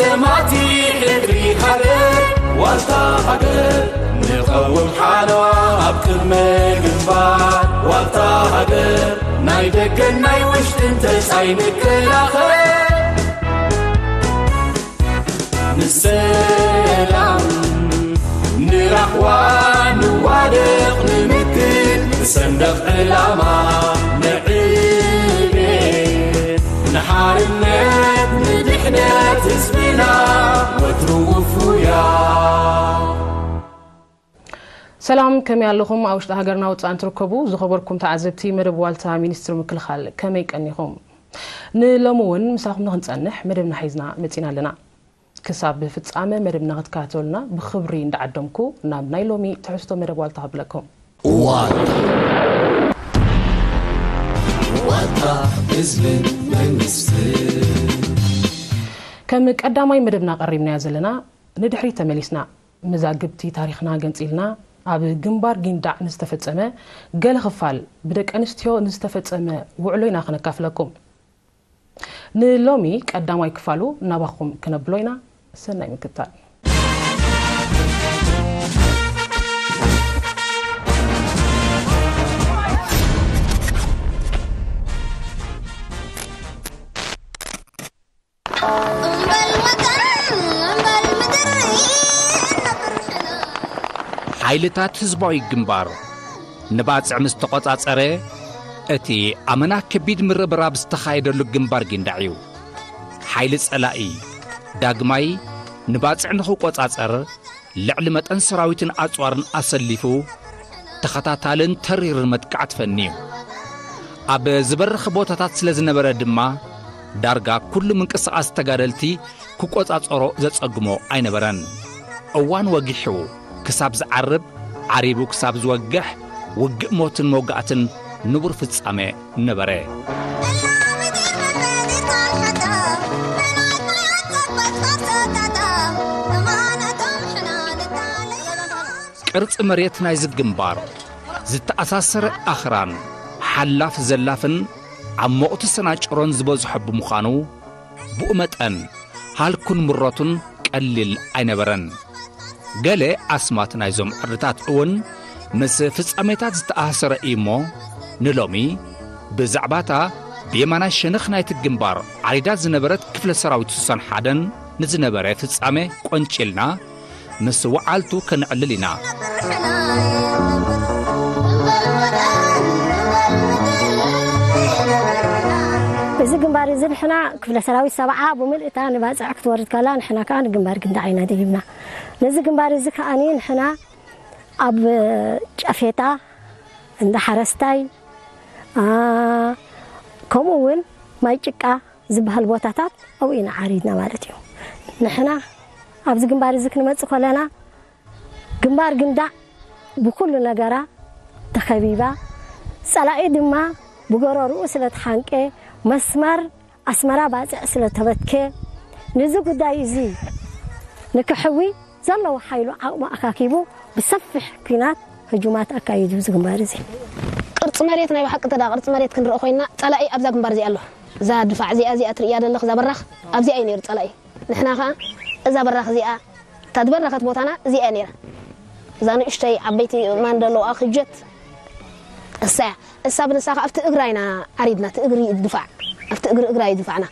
ሰማቲ ሕድሪ ሃገር ዋልታ ሃገር ንቐውም ሓለዋ ኣብ ቅድመ ግንባር ዋልታ ሃገር ናይ ደገን ናይ ውሽጥን ተጻይ ንከላኸል ንሰላም ንራህዋ ንዋደቕ ንምክት ንሰንደቕ ዕላማ ንዕቤት ንሓርነት ንድሕነት ህዝብና ወትሩ ውፉያ። ሰላም፣ ከመይ ኣለኹም? ኣብ ውሽጢ ሃገርና ወጻእን ትርከቡ ዝኸበርኩም ተዓዘብቲ መደብ ዋልታ ሚኒስትሪ ምክልኻል፣ ከመይ ቀኒኹም? ንሎሚ እውን ምሳኹም ንክንጸንሕ መደብና ሒዝና መጺና ኣለና። ክሳብ ፍጻመ መደብና ክትከታተሉና ብኽብሪ እንዳዓደምኩ፣ ናብ ናይ ሎሚ ትሕዝቶ መደብ ዋልታ ከብለኩም። ዋልታ። ዋልታ ህዝብን መንግስትን። ከም ቀዳማይ መደብና ቀሪብናዮ ዘለና፣ ንድሕሪት ተመሊስና፣ መዛግብቲ ታሪኽና ገንጺልና፣ ኣብ ግንባር ጊንዳዕ ንዝተፈጸመ፣ ገለ ክፋል ብደቂ ኣንስትዮ ንዝተፈጸመ ውዕሎ ኢና ክነካፍለኩም። ንሎሚ ቀዳማይ ክፋሉ ናባኹም ክነብሎ ኢና። ሰናይ ምክትታል። ሓይልታት ህዝባዊ ግንባር ንባጽዕ ምስ ተቖጻጸረ፣ እቲ ኣመና ከቢድ ምርብራብ ዝተኻየደሉ ግንባር ጊንዳዕ እዩ። ሓይሊ ጸላኢ ዳግማይ ንባጽዕ ንኽቆጻጸር ልዕሊ መጠን ሰራዊትን ኣጽዋርን ኣሰሊፉ ተኸታታልን ተሪርን መጥቃዕቲ ፈንዩ። ኣብ ዝበረኸ ቦታታት ስለ ዝነበረ ድማ ዳርጋ ኩሉ ምንቅስቓስ ተጋደልቲ ክቆጻጸሮ ዘጸግሞ ኣይነበረን። እዋን ወጊሑ ክሳብ ዝዓርብ፣ ዓሪቡ ክሳብ ዝወግሕ፣ ውግእ ሞትን መውጋእትን ንቡር ፍጻመ ነበረ። ቅርጺ መሬት ናይዚ ግንባር ዝተኣሳሰረ ኣኽራን፣ ሓላፍ ዘላፍን ዓሞቕቲ ሰናጭሮን ዝበዝሖ ብምዃኑ፣ ብኡ መጠን ሃልኩን ምረቱን ቀሊል ኣይነበረን። ገለ ኣስማት ናይዞም ዕርድታት እውን ምስ ፍጻሜታት ዝተኣሳሰረ እዩ እሞ፣ ንሎሚ ብዛዕባታ ብየማናይ ሸነኽ ናይቲ ግንባር ዓሪዳ ዝነበረት ክፍለ ሰራዊት ስሳን ሓደን ንዝነበረ ፍጻሜ ቆንጪልና፣ ምስ ወዓልቱ ከነዕልል ኢና። እዚ ግንባር እዚ ንሕና ክፍለ ሰራዊት ሰብዓ ብምልእታ ንባጽዕ ክትወርድ ከላ፣ ንሕና ከኣ ንግንባር ግንዳዕ ኢና ደይብና። ነዚ ግንባር እዚ ከኣኒ ንሕና ኣብ ጨፌታ፣ እንዳ ሓረስታይ፣ ኣ፣ ከምኡ እውን ማይ ጭቃ ዝበሃል ቦታታት ኣብኡ ኢና ዓሪድና ማለት እዩ። ንሕና ኣብዚ ግንባር እዚ ክንመጽእ ከለና፣ ግንባር ግንዳዕ ብኩሉ ነገራ ተኸቢባ፣ ጸላኢ ድማ ብጎረርኡ ስለ ተሓንቄ፣ መስመር ኣስመራ ባጽዕ ስለ ተበትኬ፣ ነዚ ጉዳይ እዚ ንክሕዊ ዘለዎ ሓይሉ ዓቕሙ ኣካኪቡ ብሰፊሕ ኲናት ህጁማት ኣካይዱ እዚ ግንባር እዚ። ቅርጺ መሬት ናይ ብሓቂ እንተ ደኣ ቅርጺ መሬት ክንርኢ ኮይንና፣ ጸላኢ ኣብዛ ግንባር እዚኣ ኣሎ። እዛ ድፋዕ እዚኣ፣ እዚኣ ትርእያ ዘለኽ፣ እዛ በራኽ፣ ኣብዚኣ እዩ ነይሩ ጸላኢ። ንሕና ኸኣ እዛ በራኽ እዚኣ፣ እታ ዝበረኸት ቦታና እዚኣ እያ ነይራ። እዛ ንእሽተይ ዓበይቲ ማን ዘለዋ ክጀት እሳ እያ። እሳ ብንሳ ኸኣ ኣብቲ እግራ ኢና ዓሪድና፣ እቲ እግሪ ድፋዕ፣ ኣብቲ እግሪ እግራ እዩ ድፋዕና።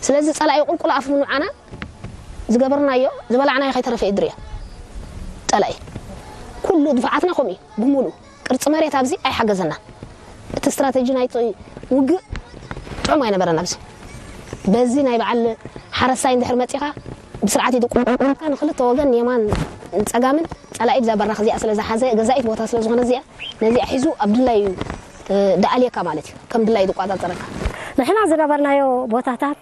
ስለዚ ጸላኢ ቁልቁል ኣፉ ንዓና ዝገበርናዮ፣ ዝበላዕናዮ ከይተረፈ እዩ ድርዮ። ጸላኢ ኩሉ ድፋዓትና ከምኡ እዩ፣ ብምሉኡ ቅርጺ መሬት ኣብዚ ኣይሓገዘናን። እቲ ስትራተጂ ናይቲ ውግእ ጥዑም ኣይነበረን ኣብዚ። በዚ ናይ በዓል ሓረስታይ እንድሕር መጺኻ ብስርዓት ይድቁ ንክልተ ወገን የማን ጸጋምን ጸላኢ ብዛ በራኽ እዚኣ ስለ ዝሓዘ ገዛኢት ቦታ ስለ ዝኾነ እዚኣ ነዚኣ ሒዙ ኣብ ድላዩ እ፣ ደኣልየካ ማለት እዩ። ከም ድላዩ ዝቆጻጸረካ። ንሕና ዝነበርናዮ ቦታታት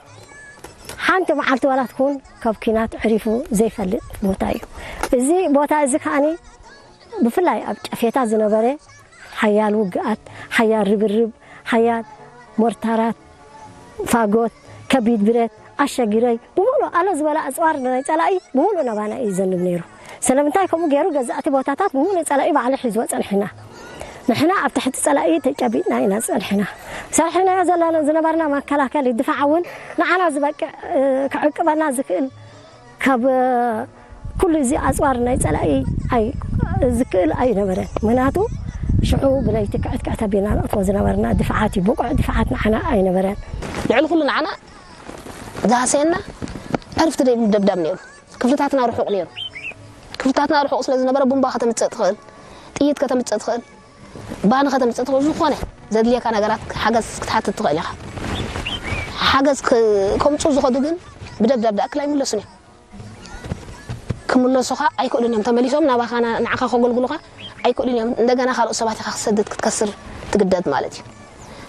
ሓንቲ መዓልቲ ዋላ ትኹን ካብ ኲናት ዕሪፉ ዘይፈልጥ ቦታ እዩ። እዚ ቦታ እዚ ከኣኒ ብፍላይ ኣብ ጨፌታ ዝነበረ ሓያል ውግኣት፣ ሓያል ርብርብ፣ ሓያል ሞርታራት፣ ፋጎት፣ ከቢድ ብረት፣ ኣሸጊረይ፣ ብምሉእ ኣሎ ዝበለ ኣጽዋር ናይ ጸላኢ ብምሉእ ናባና እዩ ዘንብ ነይሩ። ስለምንታይ ከምኡ ገይሩ? ገዛእቲ ቦታታት ብምሉእ ጸላኢ ባዕሉ ሒዝዎ ጸንሕና። ንሕና ኣብ ትሕቲ ጸላኢ ተጨቢጥና ኢና ጸንሕና። ሰርሕናዮ ዘለና ዝነበርና መከላከሊ ድፋዕ እውን ንዓና ዝበቅዕ፣ እ፣ ክዕቅበና ዝኽእል ካብ ኩሉ እዚ ኣፅዋር ናይ ፀላኢ ኣይ ዝክእል ኣይነበረን። ምክንያቱ ሽዑ ብለይቲ ክዕት ክዕት ኣቢልና ንኣትዎ ዝነበርና ድፍዓት እዩ። ብቑዕ ድፍዓት ንዓና ኣይነበረን። ልዕሊ ኩሉ ንዓና ዝሃሰየና ዕርፍቲ ደይብሉ ደብዳብ ነይሩ። ክፍልታትና ርሑቕ ነይሩ። ክፍልታትና ርሑቕ ስለ ዝነበረ ቡምባ ከተምፅእ ትኽእል፣ ጥይት ከተምፅእ ትኽእል፣ ባኒ ከተምፅእ ትኽእል፣ ዝኾነ ዘድልየካ ነገራት ሓገዝ ክትሓትት ትኽእል ኢኻ። ሓገዝ ክ- ከምፁ ዝኸዱ ግን ብደብዳብ ደኣክል ኣይምለሱን እዮም። ክምለሱኻ ኣይክእሉን እዮም። ተመሊሶም ናባኻ ና- ንዓኻ ከገልግሉኻ ኣይክእሉን እዮም። እንደገና ካልኦት ሰባት ኢኻ ክትሰድድ ክትከስር ትግደድ ማለት እዩ።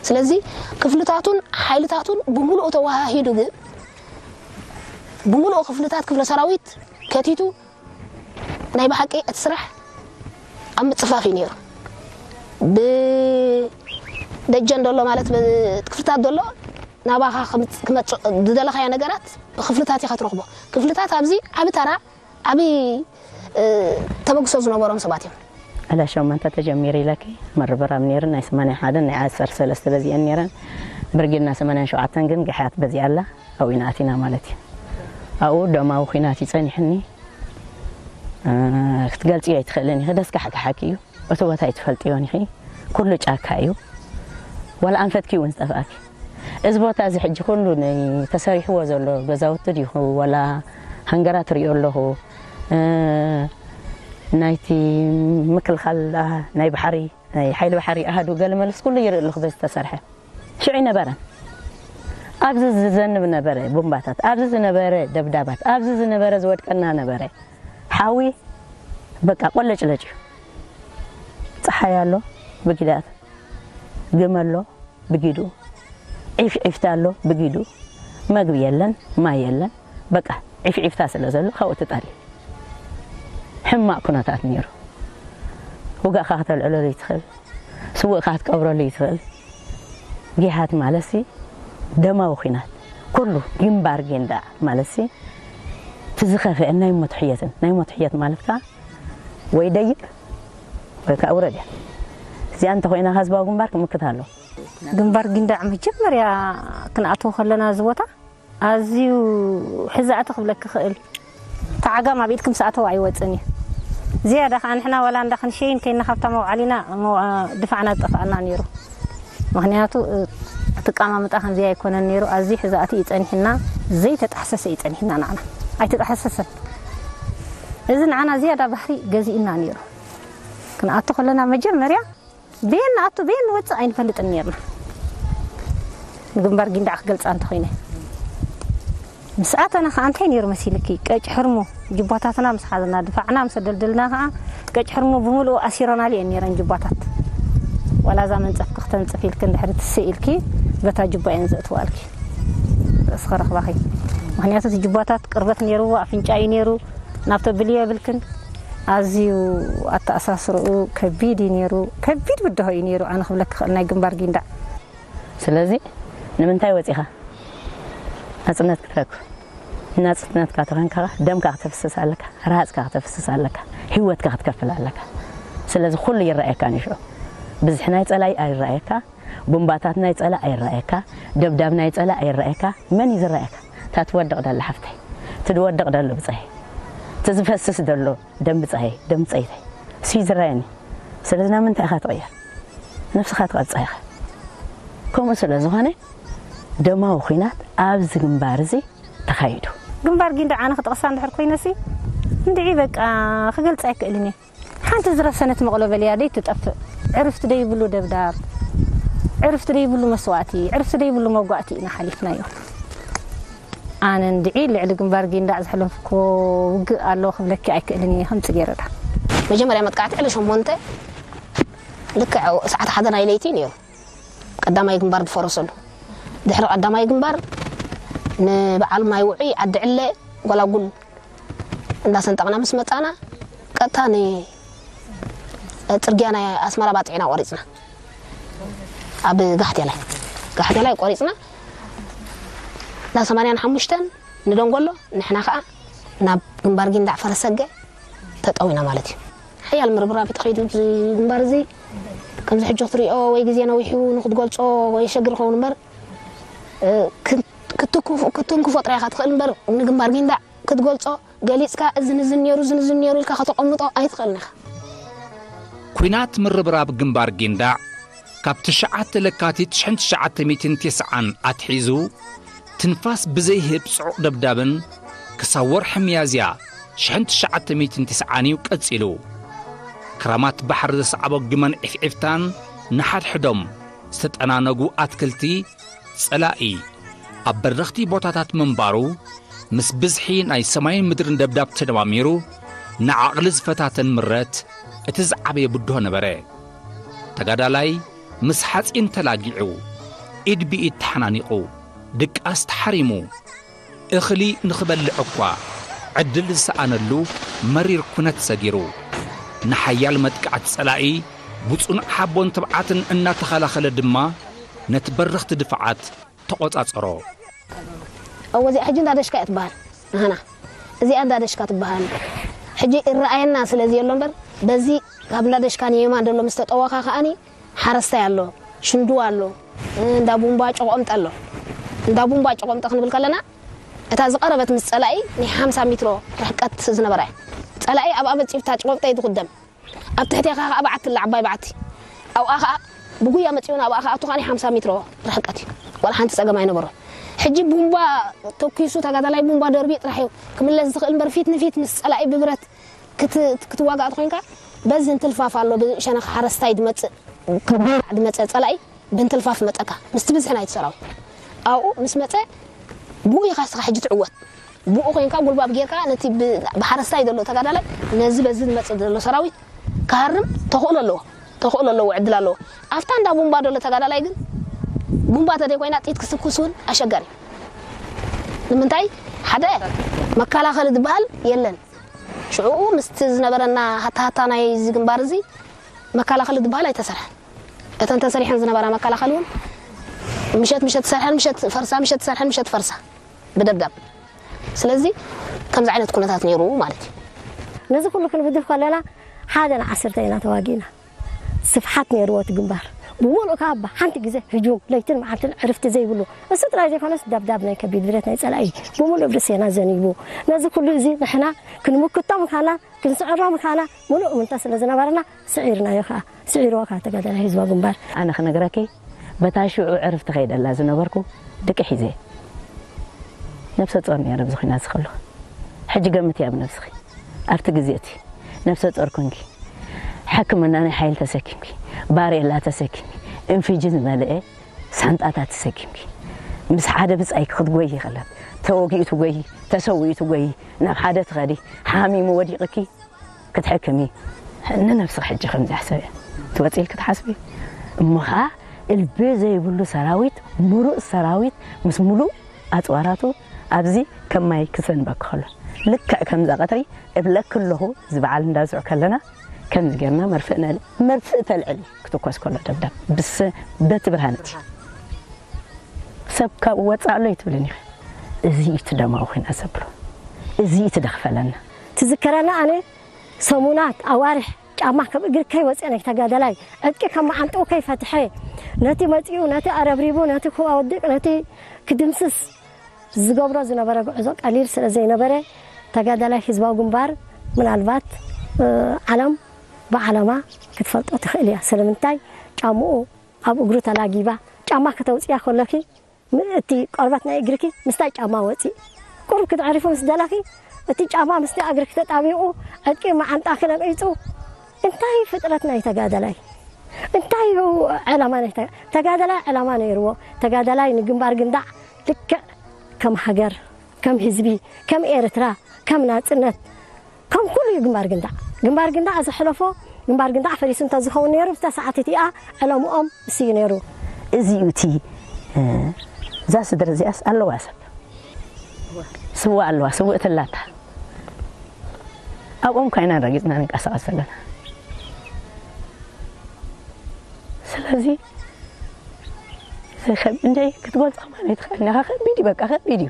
ስለዚ ክፍልታቱን ሓይልታቱን ብምሉኡ ተዋሃሂዱ ግን ብምሉኡ ክፍልታት ክፍለ ሰራዊት ከቲቱ ናይ ብሓቂ እቲ ስራሕ ኣብ ምፅፋፍ እዩ ነይሩ። ብደጀን ደሎ ማለት ክፍልታት ደሎ ናባኻ ክመፅእ ዝደለኻዮ ነገራት ብክፍልታት ኢኻ ትረኽቦ። ክፍልታት ኣብዚ ዓቢ ተራ ዓቢ ተበግሶ ዝነበሮም ሰባት እዮም። ዕለት ሸሞንተ ተጀሚሩ ኢለኪ ምርብራብ ነይሩ። ናይ ሰማንያ ሓደ ናይ ዓሰርተ ሰለስተ በዚአን ነይረን። ብርጌድና ሰማንያን ሸውዓተን ግን ግሕያት በዚኣ ኣላ። ኣብኡ ኢና ኣቲና ማለት እዩ። ኣብኡ ደማዊ ኲናት እዩ ጸኒሕኒ። ክትገልጽዮ ኣይትኽእልን ኢኺ። ደስካሕካሓኪ እዩ። እቲ ቦታ ኣይትፈልጥዮን ኢኺ። ኩሉ ጫካ እዩ። ዋላ ኣንፈትኪ እውን ዝጠፍኣኪ። እዚ ቦታ እዚ ሕጂ ኩሉ ናይ ተሰሪሕዎ ዘሎ ገዛውቲ ድዩ፣ ዋላ ሃንገራት ሪኦ ኣለኹ። ናይቲ ምክልኻል ናይ ባሕሪ፣ ናይ ሓይሊ ባሕሪ ኣሃዱ ገለ መለስ ኩሉ ይርኢ ኣለኹ በዚ ዝተሰርሐ። ሽዑ ኣይነበረን። ኣብዚ ዝዘንብ ነበረ ቡምባታት፣ ኣብዚ ዝነበረ ደብዳባት፣ ኣብዚ ዝነበረ ዝወድቀና ነበረ ሓዊ። በቃ ቆለጭለጭ እዩ። ፀሓይ ኣሎ ብጊዳት፣ ግመ ኣሎ ብጊዱ፣ ዒፍዒፍታ ኣሎ ብጊዱ። መግቢ የለን፣ ማይ የለን። በቃ ዒፍዒፍታ ስለ ዘሎ ካብኡ ትጠሊ። ሕማቕ ኩነታት ነይሩ። ውጋእካ ከተልዕሎ ዘይትኽእል፣ ስውእካ ክትቀብረሉ ይትኽእል። ጊሃት ማለትሲ ደማዊ ኲናት፣ ኩሉ ግንባር ጊንዳዕ ማለትሲ ትዝኸፍአን ናይ ሞት ሕየትን። ናይ ሞት ሕየት ማለት ከዓ ወይ ደይብ ወይ ከዓ ውረድ እያ። እዚኣ እንተኾይና ህዝባዊ ግንባር ክምክት ኣለዎ። ግንባር ጊንዳዕ መጀመርያ ክንኣትዎ ከለና እዚ ቦታ ኣዝዩ ሕዛእቲ ክብለክ ክእል። ተዓጋም ኣብ ኢድኩም ሰኣተው ኣይወፅን እዩ። ዝያዳ ከዓ ንሕና ዋላ እንዳ ክንሸይን ከይና ካብታ መውዓሊና መው- ድፋዕና ዝጠፍኣና ነይሩ። ምክንያቱ እ፣ እቲ ኣቀማምጣ ከምዚ ኣይኮነን ነይሩ። ኣዝዩ ሕዛእቲ እዩ ፀኒሕና። ዘይተጣሕሰሰ እዩ ፀኒሕና ንዓና። ኣይተጣሕሰሰን። እዚ ንዓና ዝያዳ ባሕሪ ገዚእና ነይሩ። ክንኣቱ ከለና መጀመርያ በየን ንኣቱ በየን ንወፅእ ኣይንፈልጥን ነይርና። ንግንባር ጊንዳዕ ክገልፃ እንተኾይነ ምስ ኣተና ከዓ እንታይ ነይሩ መሲልኪ? ቀጭ ሕርሙ ጅባታትና ምስ ሓዝና ድፋዕና ምስ ኣደልደልና ከዓ ቀጭ ሕርሙ ብምልኡ ኣሲረናሉ እየን ነይረን ጅባታት። ዋላ እዛ መንፀፍኪ ክተንፅፍ ኢልኪ እንድሕሪ ትስእ ኢልኪ በታ ጅባ እየን ዘእትዋልኪ ርእሲ ከረኽባኺ። ምክንያቱ እቲ ጅባታት ቅርበት ነይርዎ፣ ኣፍንጫ እዩ ነይሩ፣ ናብ ተብልዮ የብልክን። ኣዝዩ ኣተኣሳስርኡ ከቢድ እዩ ነይሩ፣ ከቢድ ብድሆ እዩ ነይሩ። ኣነ ክብለኪ ክእል ናይ ግንባር ጊንዳዕ ስለዚ ንምንታይ ወፂኻ ናፅነት ክትረክብ? ናፅነትካ ተኾንካ ደምካ ክተፍስስ ኣለካ፣ ረሃፅካ ክተፍስስ ኣለካ፣ ህይወትካ ክትከፍል ኣለካ። ስለዚ ኩሉ ይረኣየካ ንሽዑ። ብዝሒ ናይ ፀላይ ኣይረኣየካ፣ ቡምባታት ናይ ፀላ ኣይረኣየካ፣ ደብዳብ ናይ ፀላ ኣይረኣየካ። መን እዩ ዝረኣየካ? እታ ትወድቕ ደላ ሓፍተይ፣ እቲ ዝወድቕ ደሎ ብፀይ፣ እቲ ዝፈስስ ደሎ ደም ብፀይ፣ ደም ፀይተይ እሱ እዩ ዝረኣየኒ። ስለዚ ናብ ምንታይ ኢኻ ትቕየር? ነብስኻ ትቐጽዕ ኢኻ። ከምኡ ስለ ዝኾነ ደማዊ ኲናት ኣብዚ ግንባር እዚ ተኻይዱ። ግንባር ጊንዳዕ ኣነ ክጠቕሳ እንድሕር ኮይነሲ እንድዒ በቃ ክገልጻ ኣይክእልን እየ። ሓንቲ ዝረሰነት መቕሎ በልያ ደይ ትጠፍእ፣ ዕርፍቲ ደይብሉ ደብዳብ፣ ዕርፍቲ ደይብሉ መስዋእቲ፣ ዕርፍቲ ደይብሉ መጓእቲ ኢና ሓሊፍናዮ። ኣነ እንድዒ ልዕሊ ግንባር ጊንዳዕ ዘሕለፍኩዎ ውግእ ኣሎ ክብለኪ ኣይክእልን እየ ከም ጽጌረዳ። መጀመርያ መጥቃዕቲ ዕለ ሸሞንተ ልክዕ ሰዓት ሓደ ናይ ለይቲ ነይሩ። ቀዳማይ ግንባር ዝፈረሰሉ። ድሕሪ ቀዳማይ ግንባር ንበዓል ማይ ውዑይ፣ ዓዲ ዕለ፣ ጎላጉል እንዳሰንጠቕና ምስ መጻና ቀጥታ ን-፣ ጽርግያ ናይ ኣስመራ ባጽዕና ቆሪጽና። ኣብ ጋሕቴላይ፣ ጋሕቴላይ ቆሪጽና ናብ ሰማንያን ሓሙሽተን ንደንጎሎ፣ ንሕና ኸኣ ናብ ግንባር ጊንዳዕ ፈረሰገ ተጠዊና ማለት እዩ። ሓያል ምርብራብ ተኸይዱ፣ እዚ ግንባር እዚ ከምዚ ሕጂ ክትሪኦ ወይ ግዜ ነዊሑ ንክትገልጾ ወይ የሸግር ይኸውን እምበር፣ እ፣ ክን-፣ ክትኩፍ-፣ ክትንክፎ ጥራይ ኢኻ ትኽእል እምበር፣ ንግንባር ጊንዳዕ ክትገልጾ፣ ገሊጽካ እዚ ንዝን ነይሩ፣ እዚ ንዝን ነይሩ ኢልካ ከተቐምጦ ኣይትኽእልን ኢኻ። ኲናት ምርብራብ ግንባር ጊንዳዕ ካብ ትሽዓተ ለካቲት ሽሕን ትሽዓተ ሚእትን ተስዓን ኣትሒዙ ትንፋስ ብዘይህብ ጽዑቕ ደብዳብን ክሳብ ወርሒ ሚያዝያ ሽሕን ትሽዓተ ሚእትን ተስዓን እዩ ቀጺሉ። ክራማት ባሕሪ ዘስዓቦ ግመን ዒፍዒፍታን ንሓድሕዶም ዝተጠናነጉ ኣትክልቲ ጸላኢ ኣብ በረኽቲ ቦታታት ምንባሩ ምስ ብዝሒ ናይ ሰማይን ምድርን ደብዳብ ተደማሚሩ ንዓቕሊ ዝፈታተን ምረት እቲ ዝዓበየ ብድሆ ነበረ። ተጋዳላይ ምስ ሓጺን ተላጊዑ፣ ኢድ ብኢድ ተሓናኒቑ፣ ድቃስ ተሓሪሙ፣ እኽሊ ንኽበልዕ እኳ ዕድል ዝሰኣነሉ መሪር ኩነት ሰጊሩ፣ ንሓያል መጥቃዕቲ ጸላኢ ብጽኑዕ ሓቦን ትብዓትን እናተኸላኸለ ድማ ነቲ በረኽቲ ድፋዓት ተቖጻጸሮ። እወ እዚኣ ሕጂ እንዳ ደሽካ እያ ትበሃል። ኣህና እዚኣ እንዳ ደሽካ ትበሃል። ሕጂ እረኣየና ስለዚ የሎ እምበር በዚ ካብ እንዳ ደሽካ ንየማን ዘሎ ምስ ተጠወኻ ከኣኒ ሓረስታይ ኣሎ፣ ሽንድዋ ኣሎ፣ እንዳ ቡምባ ጨቆምጠ ኣሎ። እንዳ ቡምባ ጨቆምጠ ክንብል ከለና እታ ዝቐረበት ምስ ጸላኢ ናይ ሓምሳ ሜትሮ ርሕቀት ዝነበራ እያ። ጸላኢ ኣብኣ በጺሑ እታ ጨቆምጠ እዩ ዝኹደም። ኣብ ትሕቴኻ ከኣ በዓቲ ኣላ፣ ዓባይ በዓቲ። ኣብኣ ከኣ ብጉያ መጺኡ ናብኣ ክኣቱ ከኣ ሓምሳ ሜትሮ ርሕቀት እዩ። ዋላ ሓንቲ ጸገም ኣይነበሮን። ሕጂ ቡምባ ተኲሱ፣ ተጋዳላይ ቡምባ ደርቢዩ ጥራሕ እዩ ክምለስ ዝኽእል እምበር፣ ፊት ንፊት ምስ ጸላኢ ብብረት ክት-፣ ክትዋጋእ ተኾይንካ፣ በዚ እንትልፋፍ ኣሎ፣ ብሸነኽ ሓረስታይ ድመጽእ፣ ድመጸ ጸላኢ ብእንትልፋፍ መጸካ፣ ምስቲ ብዝሒ ናይቲ ሰራዊት። ኣብኡ ምስ መጸ፣ ብኡ ኢኻ እስኻ ሕጂ ትዕወት። ብኡ ኮይንካ ጉልባብ ጌርካ ነቲ ብ-፣ ብሓረስታይ ዘሎ ተጋዳላይ ነዚ በዚ ዝመጽእ ዘሎ ሰራዊት ክሃርም ተኽእሎ ኣለዎ። ተኽእሎ ኣለዎ፣ ዕድል ኣለዎ። ኣብታ እንዳ ቡምባ ዘሎ ተጋዳላይ ግን ቡምባ ተደይ ኮይና ጥይት ክስኩስ እውን ኣሸጋሪ እዩ። ንምንታይ? ሓደ መከላኸሊ ዝበሃል የለን። ሽዑኡ ምስቲ ዝነበረና ሃታሃታ ናይ እዚ ግንባር እዚ መከላኸሊ ዝበሃል ኣይተሰርሐን። እተን ተሰሪሐን ዝነበራ መከላኸሊ እውን ምሸት ምሸት ትሰርሐን ምሸት ፈርሳ፣ ምሸት ትሰርሐን ምሸት ፈርሳ ብደብዳብ። ስለዚ ከምዚ ዓይነት ኩነታት ነይሩ ማለት እዩ። ነዚ ኩሉ ክንብድህ ከለና ሓደ ንዓሰርተ ኢና ተዋጊእና። ስፍሓት ነይርዎ እቲ ግንባር። ብምሉእ ከኣ ብሓንቲ ግዜ ህጁም፣ ለይትን መዓልትን ዕርፍቲ ዘይብሉ። እሱ ጥራይ ዘይኮነስ ደብዳብ ናይ ከቢድ ብረት ናይ ጸላኢ ብምሉእ ብርእሴና ዘኒቡ። ነዚ ኩሉ እዚ ንሕና ክንምክቶ ምዃና፣ ክንስዕሮ ምዃና ምሉእ እምንቶ ስለ ዝነበረና ስዒርናዮ ከኣ። ስዒርዎ ከኣ ተጋዳላይ ህዝባዊ ግንባር። ኣነ ክነግረኪ፣ በታ ሽዑ ዕርፍቲ ከይደላ ዝነበርኩ ድቂ ሒዘ ነብሰ ጾር ነይረ ኣብዚ ኹናት እዚ ከለኹ። ሕጂ ገምትያ ብነብስኺ። ኣብቲ ግዜ እቲ ነብሰ ጾር ኮንኪ፣ ሕክምና ናይ ሓይሊ ተሰኪምኪ፣ ባሬላ ተሰኪምኪ፣ ኢንፊጅን ዝመልአ ሳንጣታት ተሰኪምኪ፣ ምስ ሓደ ብጻይኪ ክትጎዪ ከለኪ፣ ተወጊኡ ትጎዪ፣ ተሰዊኡ ትጎዪ፣ ናብ ሓደ ትኸዲ፣ ሓሚሙ ወዲቕኪ ክትሕክሚ፣ ንነብስኺ ሕጂ ከምዚ ሕሰብያ። ትወጺ ኢልኪ ትሓስቢ። እሞ ኸኣ እልቢ ዘይብሉ ሰራዊት፣ ምሩእ ሰራዊት ምስ ምሉእ ኣጽዋራቱ ኣብዚ ከም ማይ ክሰንበኪ ከሎ፣ ልክዕ ከምዛ ቀትሪ እብለኪ ኣለኹ፣ እዚ በዓል እንዳዝዑ ከለና ከምዚ ጌርና መርፍእ ነል-፣ መርፍእ ተልዕሊ ክትኮስ ከሎ ደብዳብ ብስ-፣ በቲ ብርሃን እቲ ሰብ ካብ ወጻእ ኣሎ ኣይትብልን ኢኺ። እዚ እዩ እቲ ደማዊ ኹናት ዘብሎ። እዚ እዩ እቲ ደኽፈለና። ትዝከረና ኣነ ሰሙናት፣ ኣዋርሕ ጫማ ካብ እግሪ ከይወፅአ ናይ ተጋዳላይ ዕጥቂ ካብ መዓንጥኡ ከይፈትሐ ነቲ መፂኡ፣ ነቲ ኣረብሪቡ፣ ነቲ ክወድቕ፣ ነቲ ክድምስስ ዝገብሮ ዝነበረ ጉዕዞ ቀሊል ስለ ዘይነበረ ተጋዳላይ ህዝባዊ ግንባር ምናልባት፣ እ፣ ዓለም ብዓለማ ክትፈልጦ ትኽእል እያ። ስለምንታይ ጫምኡ ኣብ እግሩ ተላጊባ፣ ጫማ ከተውፅያ ከለኪ ም-፣ እቲ ቆርበት ናይ እግርኪ ምስታይ ጫማ ወፂእ። ቁሩብ ክትዕርፊ ምስ ደለኺ እቲ ጫማ ምስቲ እግርኪ ተጣቢቑ ዕጥቂ መዓንጣኺ ነቒፁ። እንታይ ፍጥረት ናይ ተጋዳላይ? እንታይ እዩ ዕላማ ናይ ተ-፣ ተጋዳላይ ዕላማ ነይርዎ። ተጋዳላይ ንግንባር ግንዳዕ ልክዕ ከም ሃገር፣ ከም ህዝቢ፣ ከም ኤርትራ፣ ከም ናጽነት፣ ከም ኩሉ እዩ ግንባር ግንዳዕ። ግንባር ግንዳዕ ዘሕለፎ፣ ግንባር ግንዳዕ ፈሪሱ እንተዝኸውን ነይሩ፣ ብታ ሰዓት እቲኣ ዕለምኦም እሱ እዩ ነይሩ። እዚ እዩ እቲ፣ እ፣ እዛ ስድሪ እዚኣስ ኣለዋ ሰብ። ስዋ ኣለዋ፣ ስውእቲ ኣላታ። ኣብኦም ካይና ረጊጽና ንንቀሳቐስ ዘለና። ስለዚ፣ እዚ ከብ-፣ እንደ ክትገልጾ ከማን ኣይትኽእልን ኢኻ። ከቢድ እዩ፣ በቃ ከቢድ እዩ።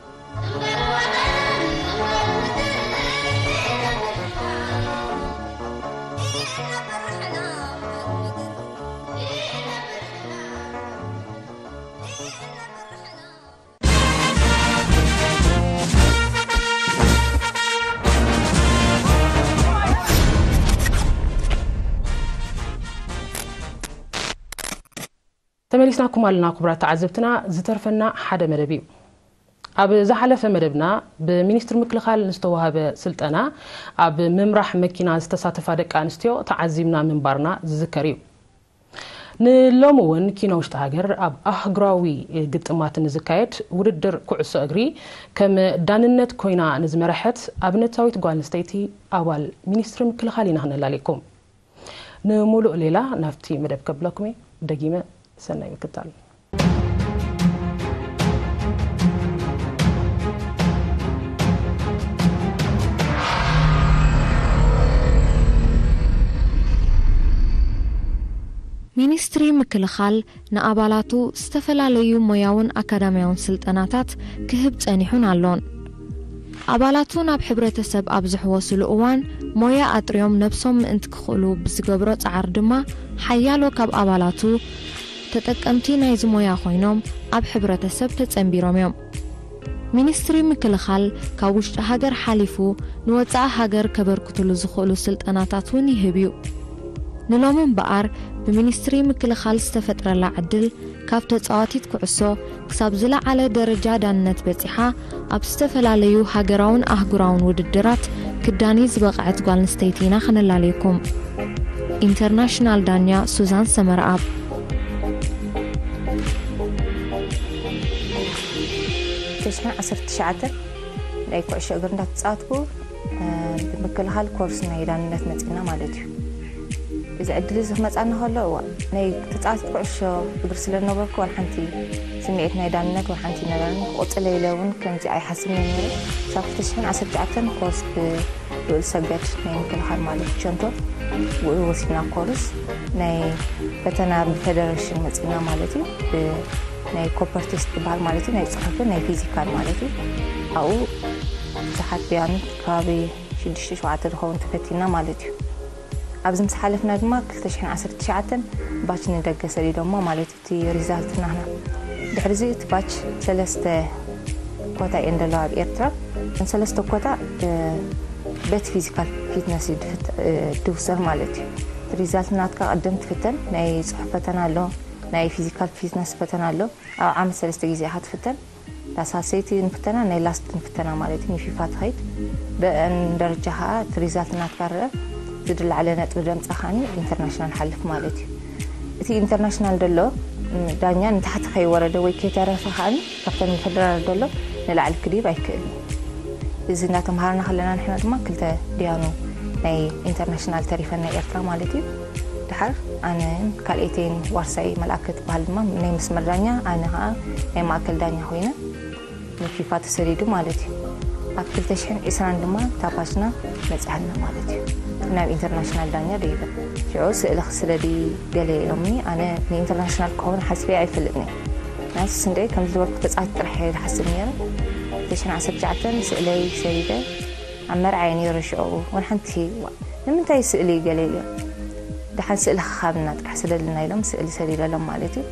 ተመሊስናኩም ኣለና ክቡራት ተዓዘብትና፣ ዝተርፈና ሓደ መደብ እዩ። ኣብ ዝሓለፈ መደብና ብሚኒስትሪ ምክልኻል ንዝተዋህበ ስልጠና ኣብ ምምራሕ መኪና ዝተሳተፋ ደቂ ኣንስትዮ ተዓዚብና ምንባርና ዝዝከር እዩ። ንሎሚ እውን ኪኖ ውሽጢ ሃገር ኣብ ኣህጉራዊ ግጥማት ንዝካየድ ውድድር ኩዕሶ እግሪ ከም ዳንነት ኮይና ንዝመረሐት ኣብነታዊት ጓል ኣንስተይቲ ኣባል ሚኒስትሪ ምክልኻል ኢና ክነላልየኩም። ንምሉእ ሌላ ናብቲ መደብ ከብለኩም እየ። ደጊመ ሰናይ ምክታል። ሚኒስትሪ ምክልኻል ንኣባላቱ ዝተፈላለዩ ሞያውን ኣካዳሚያውን ስልጠናታት ክህብ ጸኒሑን ኣሎን። ኣባላቱ ናብ ሕብረተሰብ ኣብ ዝሕወስሉ እዋን ሞያ ኣጥርዮም ነብሶም ምእንቲ ክኽእሉ ብዝገብሮ ጻዕር ድማ ሓያሎ ካብ ኣባላቱ ተጠቀምቲ ናይዚ ሞያ ኮይኖም ኣብ ሕብረተሰብ ተጸንቢሮም እዮም። ሚኒስትሪ ምክልኻል ካብ ውሽጢ ሃገር ሓሊፉ ንወጻኢ ሃገር ከበርክትሉ ዝኽእሉ ስልጠናታት እውን ይህብ እዩ። ንሎሚ እምበኣር ብሚኒስትሪ ምክልኻል ዝተፈጥረላ ዕድል ካብ ተጻዋቲት ኩዕሶ ክሳብ ዝለዓለ ደረጃ ዳንነት በጺሓ ኣብ ዝተፈላለዩ ሃገራውን ኣህጉራውን ውድድራት ክዳኒ ዝበቕዐት ጓል ኣንስተይቲ ኢና ክነላለየኩም። ኢንተርናሽናል ዳኛ ሱዛን ሰመረኣብ። ሽሕን ዓሰርተ ትሽዓተን ናይ ኩዕሾ እግሪ እንዳተጻወትኩ፣ እ፣ ብምክልኻል ኮርስ ናይ ዳንነት መጺና ማለት እዩ። እዚ ዕድል እዚ ክመጻና ከሎ፣ እዋ፣ ናይ ተጻዋቲት ኩዕሾ እግሪ ስለ ዝነበርኩ፣ ዋላ ሓንቲ ስምዒት ናይ ዳንነት ዋላ ሓንቲ ነበረኒ። ክቕጽል ኢለ እውን ከምዚ ኣይሓስብን እየ ነይረ። ክሳብ ክልተ ሽሕን ዓሰርተ ትሽዓተን ኮርስ ብ ልኡል ሰገድ ናይ ምክልኻል ማለት ቸንቶ ብኡ ወሲድና ኮርስ ናይ ፈተና ብፌደሬሽን መጺና ማለት እዩ። ብ-፣ ናይ ኮፐርቲስ ዝበሃል ማለት እዩ፣ ናይ ጽሑፍን ናይ ፊዚካል ማለት እዩ። ኣብኡ ብዙሓት ቢያኑ ከባቢ ሽዱሽተ ሸውዓተ ዝኸውን ተፈቲና ማለት እዩ። ኣብዚ ምስ ሓለፍና ድማ ክልተ ሽሕን ዓሰርተ ትሽዓተን ባች ንደገ ሰዲዶሞ ማለት እዩ። እቲ ሪዛልት ናህና። ድሕሪ እዚ እቲ ባች ሰለስተ ኮታ እየን ዘለዋ ኣብ ኤርትራ። እተን ሰለስተ ኮታ፣ እ፣ በቲ ፊዚካል ፊትነስ እዩ ድፍት-፣ እ፣ ድውሰን ማለት እዩ። ሪዛልት ናትካ ቅድም ትፍተን፣ ናይ ጽሑፍ ፈተና ኣሎ፣ ናይ ፊዚካል ፊትነስ ፈተና ኣሎ። ኣብ ዓመት ሰለስተ ግዜ ኢኻ ትፍተን። ዳሳሰይቲ ንፍተና፣ ናይ ላስት ንፍተና ማለት እዩ፣ ንፊፋ ትኸይድ። ብአን ደረጃ ኸዓ እቲ ሪዛልት ናትካ ረአ፣ ዝድለ ዓለ ነጥቢ ደምጻ ኸዓኒ ኢንተርናሽናል ሓልፍ ማለት እዩ። እቲ ኢንተርናሽናል ደሎ፣ ም፣ ዳኛ ንታሕቲ ከይወረደ ወይ ከይተረፈ ኸዓኒ ካብተን ፌደራል ደሎ ንላዕሊ ክድይብ ኣይክእልን እዩ። እዚ እናተምሃርና ከለና ንሕና ድማ ክልተ ዲያኑ ናይ ኢንተርናሽናል ተሪፈን ናይ ኤርትራ ማለት እዩ። ድሓር ኣነን ካልኤተይን ዋርሳይ መልኣከ ትበሃል ድማ ናይ መስመር ዳኛ፣ ኣነ ኸዓ ናይ ማእከል ዳኛ ኮይነ ንፊፋ ተሰዲዱ ማለት እዩ። ኣብ ክልተ ሽሕን ዕስራን ድማ ታባሽና መጽሐና ማለት እዩ። ናብ ኢንተርናሽናል ዳኛ ደይበ። ሽዑ ስእሊ ክስደዲ ገለ ኢሎምኒ፣ ኣነ ንኢንተርናሽናል ክኸውን ሓስበ ኣይፈልጥን እየ። ናትስ እንደ ከም ዝበልኩ ተጻዋቲ ጥራሕ እየ ዝሓስብ ነይረ። ክልተ ሽሕን ዓሰርተ ትሽዓተን ስእለይ ሰዲደ ኣብ መርዓ እየ ነይረ ሽዑ። ወላ ሓንቲ ዋ-፣ ንምንታይ ስእሊ ገለ ኢሎም። ደሓን ስእሊ ክኻብና ጥራሕ ስደልና ኢሎም ስእሊ ሰዲደሎም ማለት እዩ።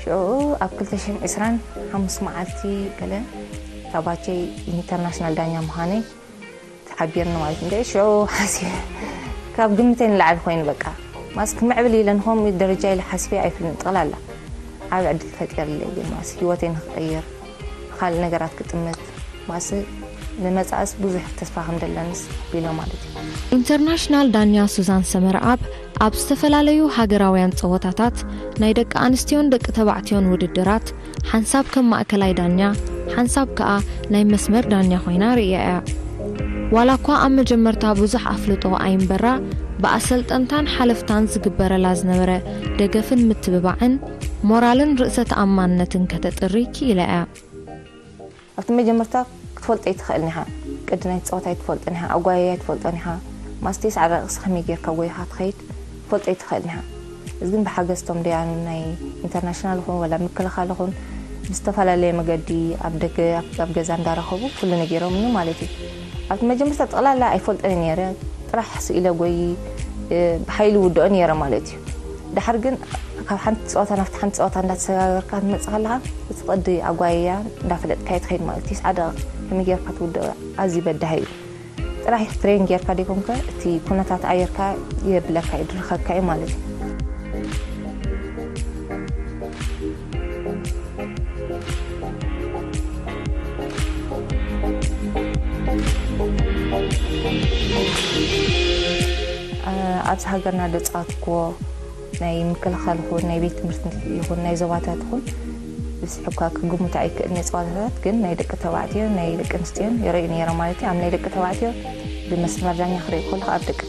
ሽዑ ኣብ ክልተ ሽሕን ዕስራን ሓሙስ መዓልቲ ገለ ታባቸይ ኢንተርናሽናል ዳኛ ምዃነይ ተሓቢርኒ ማለት እንደ ሽዑ ሓሲ ካብ ግምተይ ንላዕሊ ኮይኑ በቃ። ማስ ክምዕብል ኢለ ንኸምኡ ደረጃ ኢለ ሓስበ ኣይፍልን ጠቕላላ። ዓቢ ዕድል ፈጢርለይ ግን ማስ ህይወተይ ንኽቕይር፣ ካልእ ነገራት ክጥምት፣ ማስ ንመጻእስ ብዙሕ ተስፋ ከም ዘለንስ ቢሎ ማለት እዩ። ኢንተርናሽናል ዳኛ ሱዛን ሰመረኣብ ኣብ ዝተፈላለዩ ሃገራውያን ጸወታታት ናይ ደቂ ኣንስትዮን ደቂ ተባዕትዮን ውድድራት ሓንሳብ ከም ማእከላይ ዳኛ፣ ሓንሳብ ከኣ ናይ መስመር ዳኛ ኮይና ርእያ እያ። ዋላ እኳ ኣብ መጀመርታ ብዙሕ ኣፍልጦ ኣይንበራ፣ ብኣሰልጠንታን ሓለፍታን ዝግበረላ ዝነበረ ደገፍን ምትብባዕን፣ ሞራልን ርእሰ ተኣማንነትን ከተጥሪ ክኢላ እያ። ኣብቲ መጀመርታ ክትፈልጦ ኣይትኽእልን ኢኻ። ቅዲ ናይቲ ጸወታ ኣይትፈልጦን ኢኻ፣ ኣጓያይ ኣይትፈልጦን ኢኻ። ማስ ተስዓ ደቂቕስ ከመይ ጌርካ ጎይኻ ትኸይድ ክትፈልጦ ኣይትኽእልን ኢኻ። እዚ ግን ብሓገዝ እቶም ደያኑ ናይ ኢንተርናሽናል ይኹን ወላ ምክልኻል ይኹን ብዝተፈላለየ መገዲ ኣብ ደገ፣ ኣብ፣ ኣብ ገዛ እንዳረኸቡ ኩሉ ነጊሮምኒ ማለት እዩ። ኣብቲ መጀመርታ ጠቕላላ ኣይፈልጦን እየ ነይረ። ጥራሕ ስኢለ ጎይ፣ እ፣ ብሓይሊ ውድኦ ነይረ ማለት እዩ። ድሓር ግን ካብ ሓንቲ ጸወታ ናብቲ ሓንቲ ጸወታ እንዳተሰጋገርካ ትመጽእ ከለኻ፣ እቲ ቅዲ ኣጓይያ እንዳፈለጥካዮ ትኸይድ ማለት እዩ። ተስዓ ደቂቕ ከመይ ጌርካ ትውድኦ ኣዝዩ በዳሂ እዩ። ጥራሕ ትሬን ጌርካ ደይኮንካ፣ እቲ ኩነታት ኣየርካ የብለካ እዩ፣ ድርኸካ እዩ ማለት እዩ። ኣብዚ ሃገርና ደፃወትክዎ ናይ ምክልኻል ይኹን ናይ ቤት ትምህርቲ ይኹን ናይ ዞባታት ይኹን ብስሕኳ ክግምቱ ኣይክእልን ጸዋታታት ግን ናይ ደቂ ተባዕትዮ ናይ ደቂ ኣንስትዮን ይረዩ ነይረ ማለት እዩ። ኣብ ናይ ደቂ ተባዕትዮ ብመስመር ዳኛ ክርኢ ከለኹ ኣብ ደቂ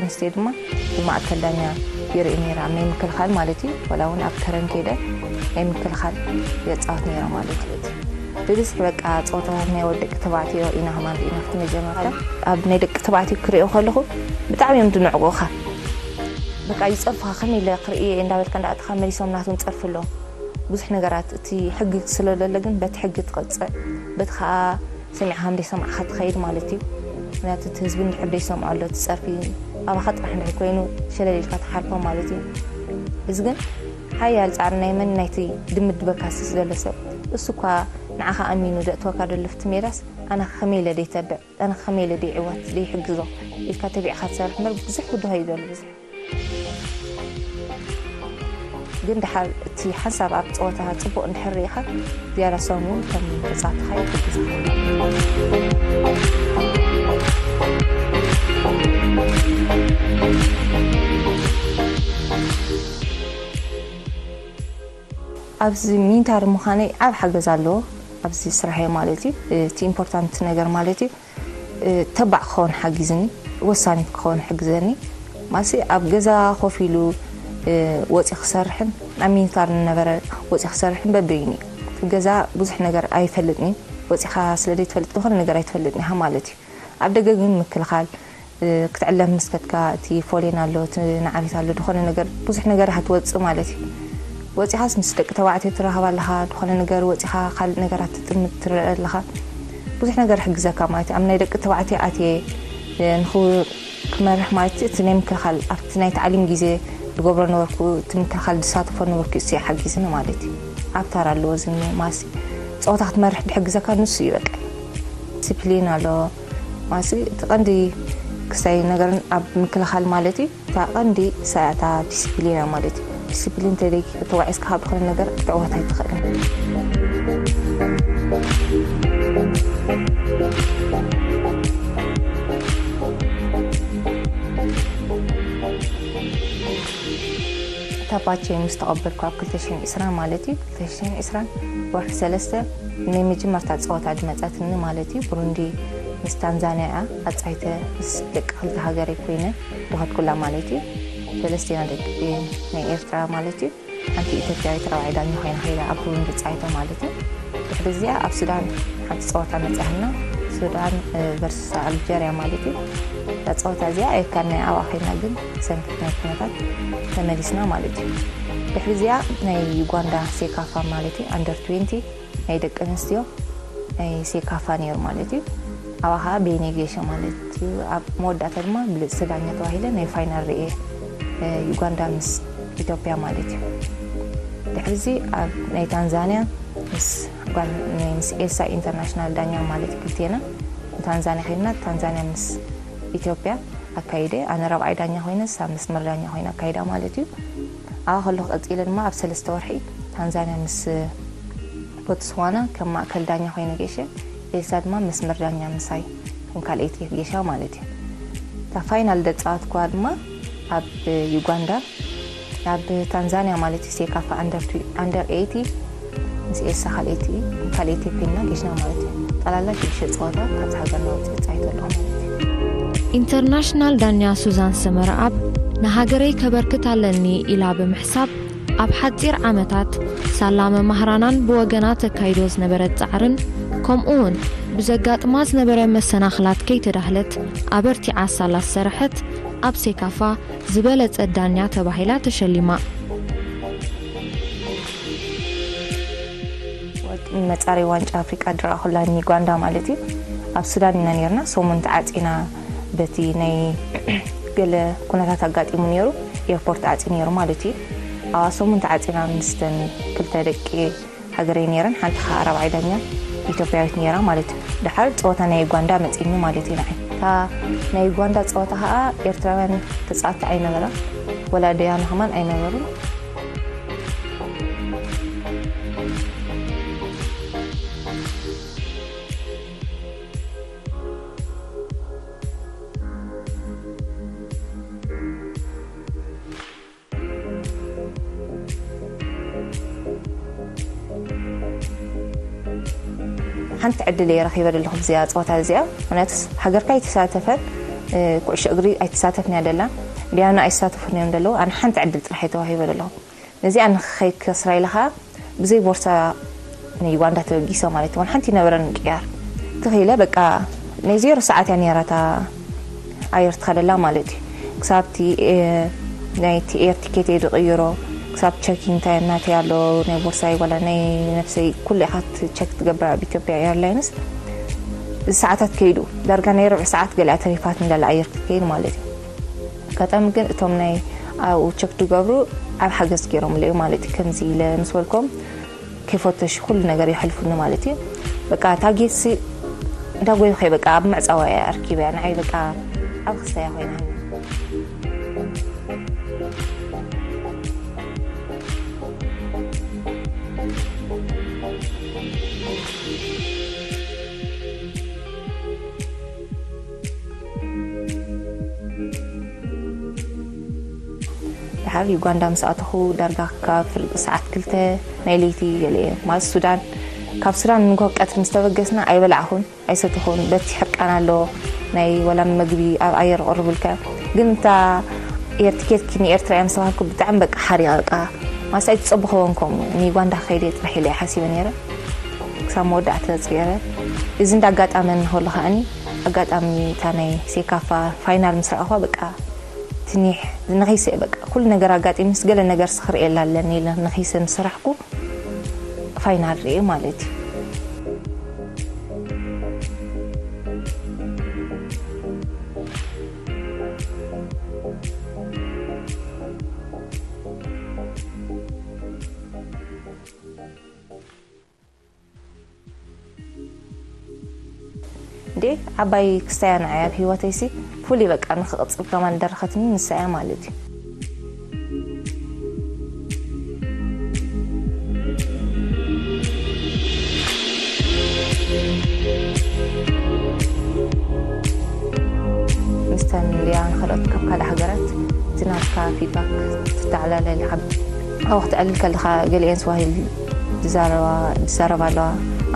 ኣንስትዮ ድማ ብማእከል ዳኛ ይርኢ ነይረ ኣብ ናይ ምክልኻል ማለት እዩ። ወላ እውን ኣብ ከረን ከይደ ናይ ምክልኻል የጻወት ነይረ ማለት እዩ። ብብዝሒ በቃ ጸወታታት ናይ ወደቂ ተባዕትዮ ኢና ከማን ርኢና ኣብቲ መጀመርታ። ኣብ ናይ ደቂ ተባዕትዮ ክሪኦ ከለኹ ብጣዕሚ እዮም ዝንዕቑኻ። በቃ ይጸርፉኻ ከመይ ኢለ ክርኢ እየ እንዳበልካ እንዳኣተኻ መሊሶም ናቶም ጸርፊ ኣለዎም። ብዙሕ ነገራት እቲ ሕጊ ስለለለ ግን በቲ ሕጊ ትቐጽዕ በቲ ከዓ ሰሚዕካ ከም ዘይሰማዕካ ትኸይድ ማለት እዩ። ምክንያቱ እቲ ህዝቢ እንድሕር ዘይሰምዖ ኣሎ እቲ ጸርፊ ኣባኻ ጥራሕ እንድሕር ኮይኑ ሸለል ኢልካ ትሓልፎ ማለት እዩ። እዚ ግን ሓያል ጻዕሪ ናይ መን ናይቲ ድምድበካ ስስ ዘሎ ሰብ እሱ እኳ ንዓኻ ኣሚኑ ዘእትወካ ዘሎ ፍቲ ሜዳስ ኣነ ከመይ ኢለ ደይተብዕ ኣነ ከመይ ኢለ ደይዕወት ደይሕግዞ ኢልካ ተቢዕካ ትሰርሕ እምበር ብዙሕ ክድሆ እዩ ዘሎ ብዙሕ ግን ድሓር እቲ ሓንሳብ ኣብ ፀወታ ፅቡቕ እንድሕር ርኢኻ ዝያዳ ሰሙ ከም ተፃትኻ ይሕግዝኻ። ኣብዚ ሚንታሪ ምዃነይ ዓብ ሓገዝ ኣለዎ ኣብዚ ስራሐይ ማለት እዩ። እቲ ኢምፖርታንት ነገር ማለት እዩ ተባዕ ክኸውን ሓጊዝኒ፣ ወሳኒት ክኸውን ሕግዘኒ። ማሲ ኣብ ገዛ ኮፍ ኢሉ ወፂ ክሰርሕን ኣብ ሚኒታር ነበረ ወፂ ክሰርሕን በበይኒ ገዛ ብዙሕ ነገር ኣይፈልጥኒ። ወፂኻ ስለ ዘይትፈልጥ ዝኾነ ነገር ኣይትፈልጥኒ ኢኻ ማለት እዩ። ኣብ ደገ ግን ምክልኻል ክትዕለም ምስ ከድካ እቲ ፎሌን ኣሎ እቲ ነዓሪት ኣሎ ዝኾነ ነገር ብዙሕ ነገር ኢኻ ትወፅእ ማለት እዩ። ወፂኻስ ምስ ደቂ ተባዕትዮ ትራኸብ ኣለኻ ዝኾነ ነገር ወፂኻ ካልእ ነገራት ትጥምት ትረአ ኣለኻ። ብዙሕ ነገር ይሕግዘካ ማለት እዩ። ኣብ ናይ ደቂ ተባዕትዮ ኣትየ ንኽመርሕ ማለት እዩ። እቲ ናይ ምክልኻል ኣብቲ ናይ ታዕሊም ግዜ ዝገብሮ ነበርኩ እቲ ምክልኻል ዝሳተፎ ነበርኩ እሱ ሓጊዝኒ ማለት እዩ። ኣብ ታራ ኣለዎ እዚ ማሲ ፀወታ ክትመርሕ ዝሕግዘካ ንሱ እዩ በቃ። ዲስፕሊን ኣሎ ማሲ እቲ ቀንዲ ክሳይ ነገርን ኣብ ምክልኻል ማለት እዩ። እታ ቀንዲ ሳያታ ዲስፕሊን እያ ማለት እዩ። ዲስፕሊን ተደይ ተዋዒስካ ካብ ዝኾነ ነገር ክትዕወት ኣይትኽእልን። እታ ፓቼ ምስ ተቐበልኩ ኣብ ክልተ ሽሕን ዕስራን ማለት እዩ ክልተ ሽሕን ዕስራን ወርሒ ሰለስተ ናይ መጀመርታ ፀወታ ዝመፀትኒ ማለት እዩ ብሩንዲ ምስ ታንዛንያ እያ ኣፃይተ ምስ ደቂ ክልተ ሃገረይ ኮይነ ዝኸድኩላ ማለት እዩ። ሰለስቴና ደቂ ናይ ኤርትራ ማለት እዩ። ሓንቲ ኢትዮጵያዊት ራብዓይ ዳኛ ኮይና ከይዳ ኣብ ብሩንዲ ፃይቶ ማለት እዩ። ድሕሪ እዚኣ ኣብ ሱዳን ሓንቲ ፀወታ መፅኣና ሱዳን ቨርስ ኣልጀርያ ማለት እዩ። እዛ ፀወታ እዚኣ ኣየካን ናይ ኣብኣ ኮይና ግን ሰንክት ናይ ኩነታት ተመሊስና ማለት እዩ። ድሕሪ እዚኣ ናይ ዩጋንዳ ሴካፋ ማለት እዩ ኣንደር ትዌንቲ ናይ ደቂ ኣንስትዮ ናይ ሴካፋ ነይሩ ማለት እዩ። ኣብኣ ከዓ ቤኔ ጌሸ ማለት እዩ። ኣብ መወዳእታ ድማ ብልፅቲ ዳኛ ተባሂለ ናይ ፋይናል ርኤ ዩጋንዳ ምስ ኢትዮጵያ ማለት እዩ። ድሕሪዚ ኣብ ናይ ታንዛንያ ምስ ጓል ምስ ኤልሳ ኢንተርናሽናል ዳኛ ማለት ክልቴና ንታንዛንያ ከድና ታንዛንያ ምስ ኢትዮጵያ ኣካይደ ኣነ ረብዓይ ዳኛ ኮይነ ሳ መስመር ዳኛ ኮይነ ኣካይዳ ማለት እዩ። ኣብ ከለኹ ቀፂለ ድማ ኣብ ሰለስተ ወርሒ ታንዛንያ ምስ ቦትስዋና ከም ማእከል ዳኛ ኮይነ ጌሸ ኤልሳ ድማ መስመር ዳኛ ምሳይ ከም ካልኣይቲ ጌሻ ማለት እዩ። እታ ፋይናል ደፃወትኩዋ ድማ ኣብ ዩጋንዳ ኣብ ታንዛንያ ማለት እዩ ሴካፋ ኣንደር ኤይቲ ምስ ኤልሳ ካልኣይቲ ካልኣይቲ ኮይንና ጌሽና ማለት እዩ። ጠላላ ሽዱሽተ ፀወታ ካብዚ ሃገርና ወፂ ፃይቶ ኣለኹ ማለት እዩ። ኢንተርናሽናል ዳኛ ሱዛን ሰመረኣብ ንሃገረይ ከበርክት ኣለኒ ኢላ ብምሕሳብ ኣብ ሓፂር ዓመታት ሳላ መማህራናን ብወገና ተካይዶ ዝነበረት ፃዕርን ከምኡ እውን ብዘጋጥማ ዝነበረ መሰናኽላት ከይተዳህለት ኣበርቲዓ ሳላ ዝሰረሐት ኣብ ሴካፋ ዝበለፀት ዳኛ ተባሂላ ተሸሊማ። መፃረይ ዋንጫ ኣፍሪቃ ዝረኣኹላ ዩጋንዳ ማለት እዩ ኣብ ሱዳን ኢና ነርና ሰሙን ተዓፂና በቲ ናይ ገለ ኩነታት ኣጋጢሙ ነይሩ ኤርፖርት ተዓፂ ነይሩ ማለት እዩ ኣብ ሰሙን ተዓፂና ምስተን ክልተ ደቂ ሃገረይ ነይረን ሓንቲ ከዓ ራብዓይ ዳኛ ኢትዮጵያዊት ነይራ ማለት እዩ ድሓር ፀወታ ናይ ዩጋንዳ መፂኒ ማለት እዩ ንዓይ እታ ናይ ዩጋንዳ ፀወታ ከዓ ኤርትራውያን ተፃወቲ ኣይነበራ ወላ ደያኑ ከማን ኣይነበሩን። ሓንቲ ዕድል እየ ረኺበ ዘለኹ ብዚኣ ፀወታ እዚኣ። ምክንያቱ ሃገርካ ኣይተሳተፈን፣ ኩዕሾ እግሪ ኣይተሳተፍን እያ ደላ። ዲያኑ ኣይሳተፉን እዮም ዘለዉ። ኣነ ሓንቲ ዕድል ጥራሕ እየ ተዋሂበ ዘለኹ። ነዚኣ ንኸይከስራ ኢለ ኸዓ ብዘይ ቦርሳ ንዩጋንዳ ተበጊሰ ማለት እዩ። ሓንቲ ነበረን ቅያር ትኽኢለ በቃ ናይ ዜሮ ሰዓት እያ ነይራ እታ ኣየር ትኸደላ ማለት እዩ። ክሳብ እቲ ናይቲ ኤር ቲኬት እየ ዝቕይሮ፣ ክሳብ ቸኪን እንታይ ናተይ ኣሎ፣ ናይ ቦርሳይ ዋላ ናይ ነፍሰይ ኩሉ ኢኻ ቸክ ትገብር ኣብ ኢትዮጵያ ኤርላይንስ። እዚ ሰዓታት ከይዱ ዳርጋ ናይ ርብዒ ሰዓት ገሊኣ ተሪፋት እንዳለ ኣየር ክትከይድ ማለት እዩ። ኣጋጣሚ ግን እቶም ናይ ኣብኡ ቸክ ዝገብሩ ኣብ ሓገዝ ገይሮምለይ ማለት እዩ። ከምዚ ኢለ ምስ በልኮም ከይፈተሹ ኩሉ ነገር የሕልፉኒ ማለት እዩ። በቃ እታ ጌትሲ እንዳጎይኸ በቃ ኣብ መዕፀዋ እያ ኣርኪበያ። ንዓይ በቃ ኣብ ክስታ እያ ኮይና። ድሓር ዩጋንዳ ምስ ኣተኹ ዳርጋ ካብ ፍርቂ ሰዓት ክልተ ናይ ለይቲ ገለ እየ ማለት ሱዳን፣ ካብ ሱዳን ንጎ ቀትሪ ምስ ተበገስና ኣይበላዕኹን ኣይሰተኹን። በቲ ሕርቃን ኣሎ ናይ ወላ መግቢ ኣብ ኣየር ቕርብልካ። ግን እታ ኤር ቲኬትኪ ንኤርትራ እዮም ዝተባህልኩ ብጣዕሚ በቃ ሓሪቐ በቃ ማሳይ ትጸብኸወን ከምኡ ንዩጋንዳ ከይደ ጥራሕ ኢለ እየ ሓሲበ ነይረ። ክሳብ መወዳእታ ገይረ። እዚ እንዳ ኣጋጣመኒ ከሎ ከኣኒ ኣጋጣሚ እታ ናይ ሴካፋ ፋይናል ምስ ረኣኹዋ በቃ ትኒሕ ንኸይስእ በቃ ኩሉ ነገር ኣጋጢምስ ገለ ነገር ስኽርእየላ ኣለኒ ኢለ ንኸይስእ ምስ ሰራሕኩ ፋይናል ርእየ ማለት እዩ። እንዴ ዓባይ ክስታያ ንዓይ ኣብ ህይወተይሲ ፍሉይ በቃ ንክቕፅል ከማን ደረኸትኒ ንሳያ ማለት እዩ። ምስተን ሊያን ካልኦት ካብ ካልእ ሃገራት እቲ ናትካ ፊድባክ ትተዓላለል ኢኻ። ኣብኡ ክትዕልል ከለኻ ገሊኤን ስዋሂል ዝዛረባ ኣለዋ፣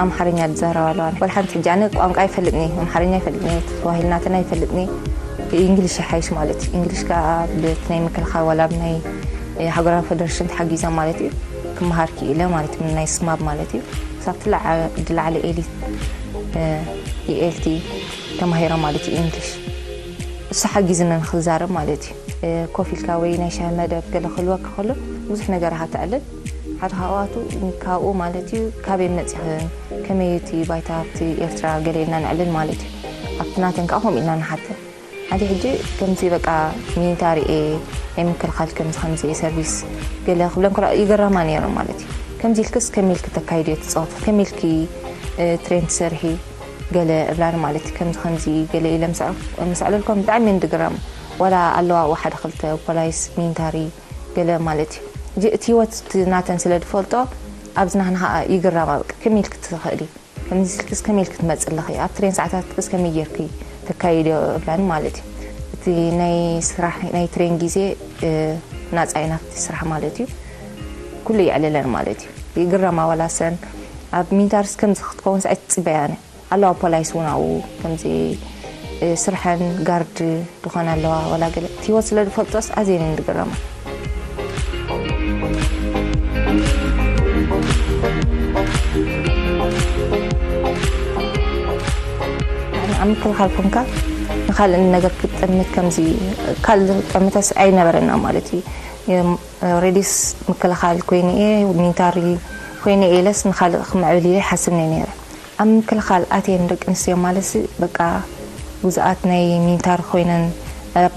ኣምሓርኛ ዝዛረባ ኣለዋ። ወላ ሓንቲ ሕጂ ኣነ ቋንቋ ኣይፈልጥኒ፣ ኣምሓርኛ ኣይፈልጥኒ፣ ስዋሂል ናተና ኣይፈልጥኒ፣ እንግሊሽ ይሓይሽ ማለት እዩ። እንግሊሽ ከኣ ብቲ ናይ ምክልኻል ዋላ ብናይ ሃገራዊ ፈደረሽን ተሓጊዘ ማለት እዩ ክመሃር ክኢለ ማለት እዩ። ናይ ስማብ ማለት እዩ ክሳብ ትለዓ-፣ ዝለዓለ ኤሊት፣ እ፣ ኢኤልቲ ተማሂረ ማለት እዩ እንግሊሽ። እሱ ሓጊዝኒ ንክዛረብ ማለት እዩ። እ፣ ኮፍ ኢልካ ወይ ናይ ሻሂ መደብ ገለ ክህልወካ ከሎ ብዙሕ ነገር ኢኻ ተዕልል። ሓደ ካብኣቱ ካብኡ ማለት እዩ ካበይ መፂኽን ከመይ እቲ ባይታ ኣብቲ ኤርትራ ገለ ኢልና ንዕልል ማለት እዩ። ኣብቲ ናተን ከዓ ከምኡ ኢልና ንሓተን። ኣቲ ሕጂ ከምዚ በቃ ሚኒታሪ እየ ናይ ምክልኻል ከምዚ ከምዚ እየ ሰርቪስ ገለ ክብለን ከሎ ይግረማ ነይረን ማለት እዩ። ከምዚ ኢልክስ ከመይ ኢልኪ ተካይድዮ እቲ ፀወታ ከመይ ኢልኪ፣ እ፣ ትሬን ትሰርሒ ገለ እብላኒ ማለት እዩ። ከምዚ ከምዚ ገለ ኢለ ምስ ኣዕ-፣ ምስ ኣዕለልኮም ብጣዕሚ እየን ዝግረማ። ዋላ ኣለዋ ኣብኡ ሓደ ክልተ ፖላይስ ሚኒታሪ ገለ ማለት እዩ። እዚ እቲ ህይወት እቲ ናተን ስለ ዝፈልጦ ኣብዚ ናህና ከዓ ይግረማ በቃ ከመይ ኢልኪ ትኽእሊ ከምዚ ስልክስ ከመይ ኢልኪ ትመጽእ ኣለኺ? ኣብ ትሬን ሰዓታትክስ ከመይ ጌርኪ ተካይድዮ? እብላኒ ማለት እዩ። እቲ ናይ ስራሕ፣ ናይ ትሬን ግዜ፣ እ፣ ናጻ እዩ ናብቲ ስራሕ ማለት እዩ። ኩሉ የዕልለን ማለት እዩ። ይግረማ ዋላ ሰን ኣብ ሚኒታርስ ከምዚ ክትከውንስ ኣይትጽበያን። ኣለዋ ፖላይስ እውን ኣብኡ ከምዚ፣ እ፣ ስርሐን ጋርድ ዝኾነ ኣለዋ ዋላ ገለ። እቲ ህይወት ስለ ዝፈልጦስ ኣዝየን እየን ዝግረማ። ኣብ ምክልኻል ኮንካ ንኻልእ ነገር ክትጠምት ከምዚ ካልእ ጠምተስ ኣይነበረና ማለት እዩ። ኦልሬዲስ ምክልኻል ኮይነ እየ፣ ሚሊታሪ ኮይነ እየ ኢለስ ንኻልእ ክምዕብል ኢለ ይሓስብ ነይረ። ኣብ ምክልኻል ኣትየን ደቂ ኣንስትዮ ማለትሲ በቃ ግዙኣት ናይ ሚሊታሪ ኮይነን ኣብ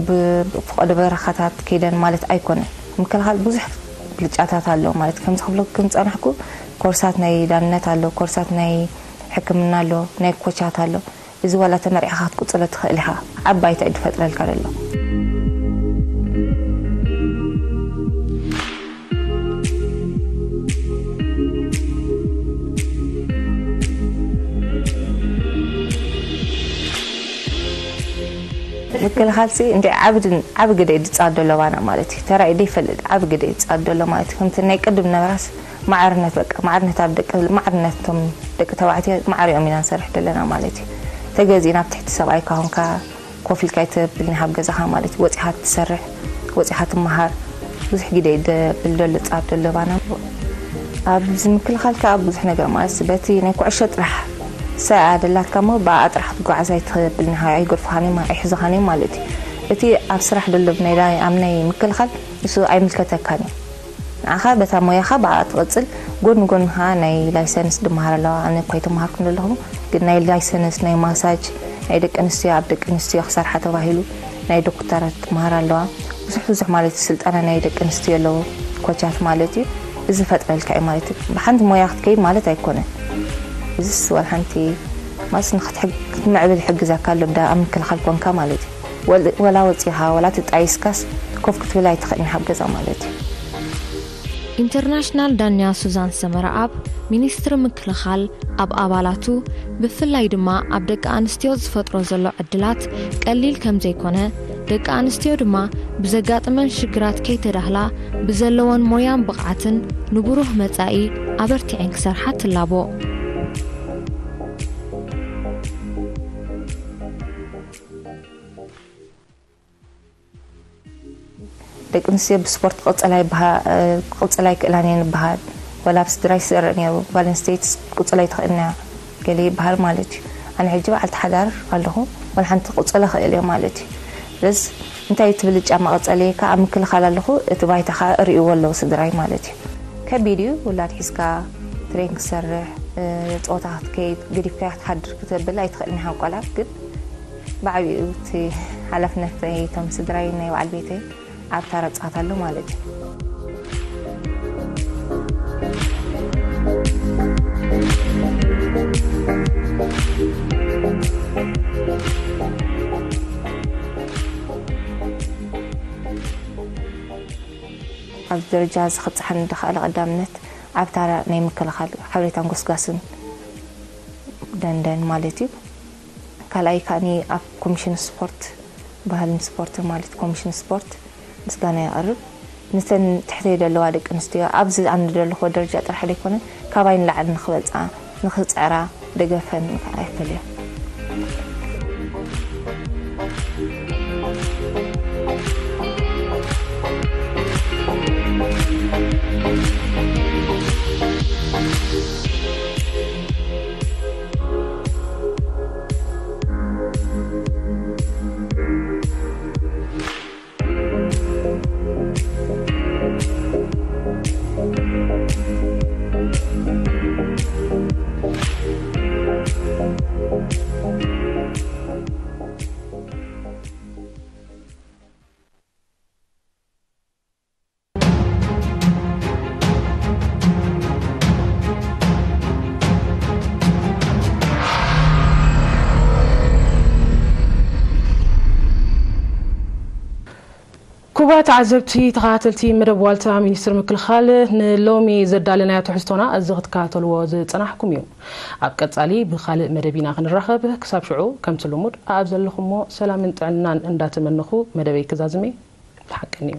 ፈቐዶ በረኻታት ከይደን ማለት ኣይኮነን። ምክልኻል ብዙሕ ብልጫታት ኣለዎ ማለት ከምዚ ክብለኩም ዝጸናሕኩ ኮርሳት ናይ ዳንነት ኣሎ፣ ኮርሳት ናይ ሕክምና ኣሎ፣ ናይ ኮቻት ኣሎ። እዚ ዋላ ተመሪዕኻ ክትቅጽሎ ትኽእል ኢኻ። ዓባይ ትዕድ ፈጥረልካ ዘሎ። ምክልኻልሲ እንደ ዓብድ ዓብ ግደ ይጻዶ ለባና ማለት እዩ። ተራይ ደይ ፈልጥ ዓብ ግደ ይጻዶ ለ ማለት እዩ። ከምቲ ናይ ቅድም ነበራስ ማዕርነት በቃ ማዕርነት ኣብ ደቂ ማዕርነቶም ደቂ ተባዕትዮ ማዕሪኦም ኢና ንሰርሕ ደለና ማለት እዩ። ተገዚእና ኣብ ትሕቲ ሰብኣይ ካሁንካ ኮፍ ኢልካ ይተብልኒ ኣብ ገዛኻ ማለት እዩ። ወጺኻ ትሰርሕ፣ ወጺኻ ትመሃር፣ ብዙሕ ግደ ደብል ደሎ ጻብ ደሎ ባና። ኣብዚ ምክልኻል ከኣ ብዙሕ ነገር ማለት በቲ ናይ ኩዕሾ ጥራሕ ሰኣ ደላትካ እሞ ብኣ ጥራሕ ክትጓዓዝ ኣይትብልኒ፣ ኣይገድፉኻን እዮም፣ ኣይሕዙኻን እዮም ማለት እዩ። እቲ ኣብ ስራሕ ደሎ ናይ ላ-፣ ኣብ ናይ ምክልኻል እሱ ኣይምልከተካን እዩ። ንዓኻ በታ ሞያኻ ብኣ ትቕጽል፣ ጎን ጎን ኸዓ ናይ ላይሰንስ ድመሃር ኣለዋ። ኣነ እኳ ኣይተመሃርኩን ዘለኹ፣ ግን ናይ ላይሰንስ፣ ናይ ማሳጅ፣ ናይ ደቂ ኣንስትዮ ኣብ ደቂ ኣንስትዮ ክሰርሓ ተባሂሉ ናይ ዶክተራት ትመሃር ኣለዋ። ብዙሕ ብዙሕ ማለት እዩ ስልጠና ናይ ደቂ ኣንስትዮ ኣለዉ፣ ኮቻት ማለት እዩ። እዚ ፈጥረልካ እዩ ማለት እዩ። ብሓንቲ ሞያ ክትከይድ ማለት ኣይኮነን። እዚስ ዋላ ሓንቲ ማስ ንኽትሕግ-፣ ክትምዕብል ይሕግዘካ ኣሎ፣ ብዳ ኣብ ምክልኻል ኮንካ ማለት እዩ። ወል-፣ ወላ ወጺኻ፣ ወላ ተጣይስካስ ኮፍ ክትብል ኣይትኽእልን ኣብ ገዛ ማለት እዩ። ኢንተርናሽናል ዳኛ ሱዛን ሰመረኣብ፣ ሚኒስትሪ ምክልኻል ኣብ ኣባላቱ፣ ብፍላይ ድማ ኣብ ደቂ ኣንስትዮ ዝፈጥሮ ዘሎ ዕድላት ቀሊል ከም ዘይኮነ፣ ደቂ ኣንስትዮ ድማ ብዘጋጥመን ሽግራት ከይተዳህላ ብዘለወን ሞያን ብቕዓትን ንብሩህ መጻኢ ኣበርቲዐን ክሰርሓ ትላቦ። ደቂ ኣንስትዮ ብስፖርት ክቕጽላ ይበሃ-፣ ክቕጽላ ኣይክእላን እየን ይበሃል። ወላ ኣብ ስድራይ ዝሰርዕ ነይሩ፣ ጓል ኣንስተይቲ ክትቅጽል ኣይትኽእልን እያ ገለ ይበሃል ማለት እዩ። ኣነ ሕጂ በዓልቲ ሓዳር ኣለኹ፣ ወላ ሓንቲ ክቕጽል እኽእል እየ ማለት እዩ። ስለዚ እንታይ እዩ እቲ ብልጫ መቐጸሊ? ከኣ ኣብ ምክልኻል ኣለኹ፣ እቲ ባይታ ከኣ እርእይዎ ኣለዉ ስድራይ ማለት እዩ። ከቢድ እዩ፣ ውላድ ሒዝካ ትሬን ክትሰርሕ፣ እ፣ ጸወታ ክትከይድ፣ ገዲፍካያ ክትሓድር ክተብል ኣይትኽእልን ኢኻ ቆልዓ፣ ግን ብዓቢኡ እቲ ሓላፍነት ናይ እቶም ስድራይ ናይ በዓል ቤተይ ኣብ ታራ ጻት ኣሎ ማለት እዩ። ኣብ ደረጃ እዚ ክብጽሓኒ ዝኸኣለ ቀዳምነት ኣብ ታራ ናይ ምክልኻል ሓበሬታን ጎስጓስን ደንደን ማለት እዩ። ካልኣይ ከኣኒ ኣብ ኮሚሽን ስፖርት፣ ባህልን ስፖርትን ማለት ኮሚሽን ስፖርት ምስጋና የቕርብ። ነተን ትሕተይ ዘለዋ ደቂ ኣንስትዮ ኣብዚ ኣነ ዘለኹዎ ደረጃ ጥራሕ ዘይኮነ ካባይ ንላዕሊ ንኽበጽዓ፣ ንኽጽዕራ ደገፈን ኣይፈልዮ። ክቡራት ተዓዘብቲ፣ ተኸታተልቲ መደብ ዋልታ፣ ሚኒስትሪ ምክልኻል ንሎሚ ዘዳለናዮ ትሕዝቶና እዚ ክትከታተልዎ ዝጸናሕኩም እዩ። ኣብ ቀጻሊ ብኻልእ መደብ ኢና ክንራኸብ። ክሳብ ሽዑ ከምቲ ልሙድ ኣብ ዘለኹሞ ሰላምን ጥዕናን እንዳተመነኹ መደበይ ክዛዝም እየ። ብሓቂ እዩ።